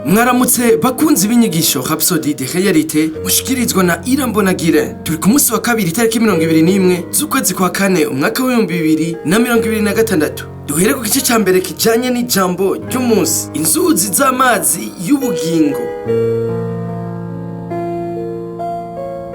Mwaramutse bakunzi b'inyigisho Rhapsody de Réalité mushikirizwa na Irambonagire. Turi ku munsi wa kabiri, itariki 21 z'ukwezi kwa kane, umwaka w'2026. Duhere ku gice ca mbere kijanye n'ijambo ry'umunsi: inzuzi z'amazi y'ubugingo.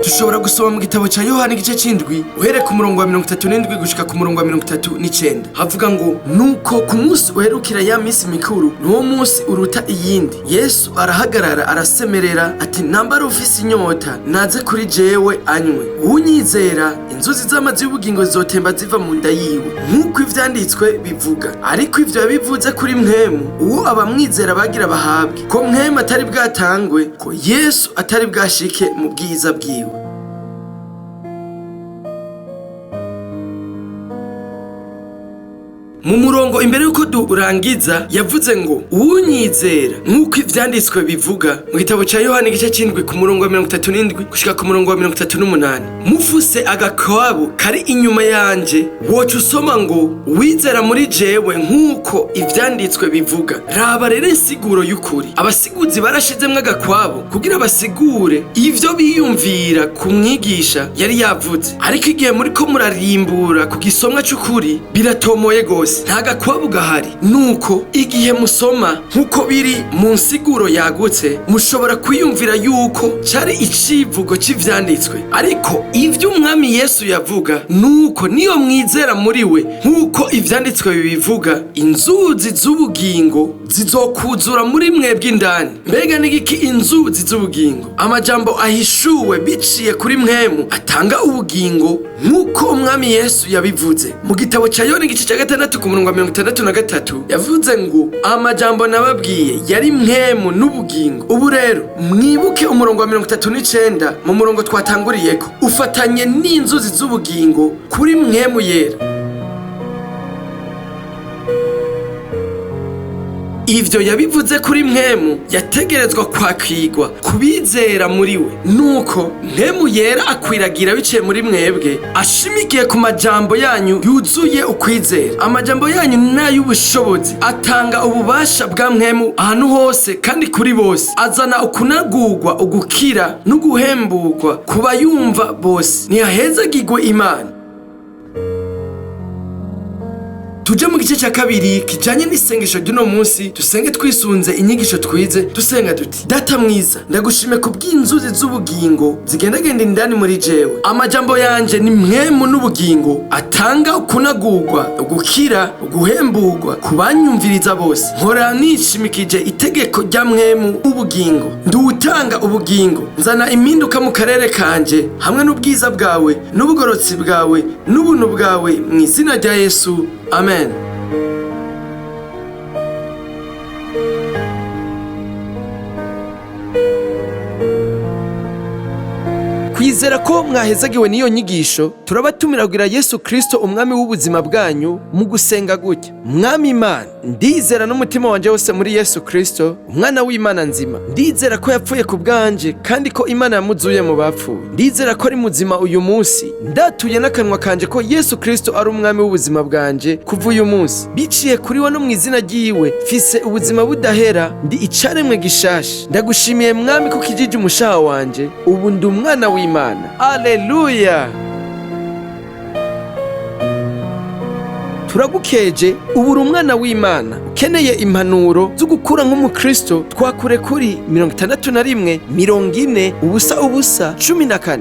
Dushobora gusoma mu gitabo ca Yohana igice c'indwi, uhereye ku murongo wa 37 gushika ku murongo wa 39. Havuga ngo: "Nuko ku munsi uherukira ya minsi mikuru, niwo munsi uruta iyindi, Yesu arahagarara arasemerera ati: 'Nambara ufise inyota naze kuri jewe anywe. Uwunyizera, inzuzi z'amazi y'ubugingo zizotemba ziva mu nda yiwe, nk'uko ivyanditswe bivuga.' Ariko ivyo yabivuze kuri Mpwemu, uwo abamwizera bagira bahabwe, ko Mpwemu atari bwatangwe, ko Yesu atari bwashike mu bwiza bwiwe." Mu murongo imbere y'uko durangiza yavuze ngo: "Uwunyizera, nk'uko ivyanditswe bivuga", mu gitabo ca Yohana igice c'indwi, ku murongo wa 37 gushika ku murongo wa 38. Mufuse agakwabu kari inyuma yanje, woca usoma ngo: "Uwizera muri jewe, nk'uko ivyanditswe bivuga." Raba rero insiguro y'ukuri. Abasiguzi barashizemwo agakwabo kugira basigure ivyo biyumvira ku mwigisha yari yavuze, ariko igihe muriko murarimbura ku gisomwa c'ukuri, biratomoye gose, nta gakwabu gahari. Nuko igihe musoma nk'uko biri mu nsiguro yagutse, mushobora kwiyumvira yuko cari icivugo c'ivyanditswe, ariko ivyo umwami Yesu yavuga nuko niyo mwizera muri we, nk'uko ivyanditswe bibivuga, inzuzi z'ubugingo zizokuzura muri mwebwe indani. Mbega n'igiki inzuzi z'ubugingo? Amajambo ahishuwe biciye kuri Mpwemu atanga ubugingo, nk'uko umwami Yesu yabivuze mu gitabo ca Yohana igice ca 6, ku murongo wa 63. Yavuze ngo: "Amajambo nababwiye yari mpwemu n'ubugingo." Ubu rero mwibuke umurongo wa 39 mu murongo twatanguriyeko, ufatanye n'inzuzi z'ubugingo kuri Mpwemu Yera. Ivyo yabivuze kuri Mpwemu yategerezwa kwakirwa kubizera muri we. Nuko Mpwemu Yera akwiragira biciye muri mwebwe, ashimikiye ku majambo yanyu yuzuye ukwizera. Amajambo yanyu n'ay'ubushobozi, atanga ububasha bwa Mpwemu ahantu hose kandi kuri bose, azana ukunagurwa, ugukira n'uguhemburwa ku bayumva bose. Ntihahezagirwe Imana. Tuje mu gice cya kabiri kijanye n'isengesho ry'uno munsi. Dusenge twisunze inyigisho twize. Dusenga duti: "Data mwiza, ndagushime ku bw'inzuzi z'ubugingo zigendagenda indani muri jewe. Amajambo yanje ni mpwemu n'ubugingo, atanga ukunagurwa, ugukira, uguhemburwa ku banyumviriza bose. Nkora nishimikije itegeko rya Mpwemu w'ubugingo. Nduwutanga ubugingo, nzana impinduka mu karere kanje hamwe n'ubwiza bwawe n'ubugorotsi bwawe n'ubuntu bwawe, mu izina rya Yesu, amen." Kwizera ko mwahezagiwe n'iyo nyigisho, turabatumira kugira Yesu Kristo umwami w'ubuzima bwanyu mu gusenga gutya: "Mwami Imana, ndizera n'umutima wanje wose muri Yesu Kristo, umwana w'Imana nzima. Ndizera ko yapfuye ku bwanje kandi ko Imana yamuzuye mu bapfuye. Ndizera ko ari muzima uyu munsi. Ndatuye n'akanwa kanje ko Yesu Kristo ari umwami w'ubuzima bwanje kuva uyu munsi. Biciye kuri we no mu izina ryiwe, mfise ubuzima budahera, ndi icaremwe gishasha. Ndagushimiye Mwami ko ukijije umushaha wanje. Ubu ndi umwana w'Imana. Aleluya!" Turagukeje, ubu uri umwana w'Imana. Ukeneye impanuro zo gukura nk'umukristo, twakure kuri 61 40 0 0 14.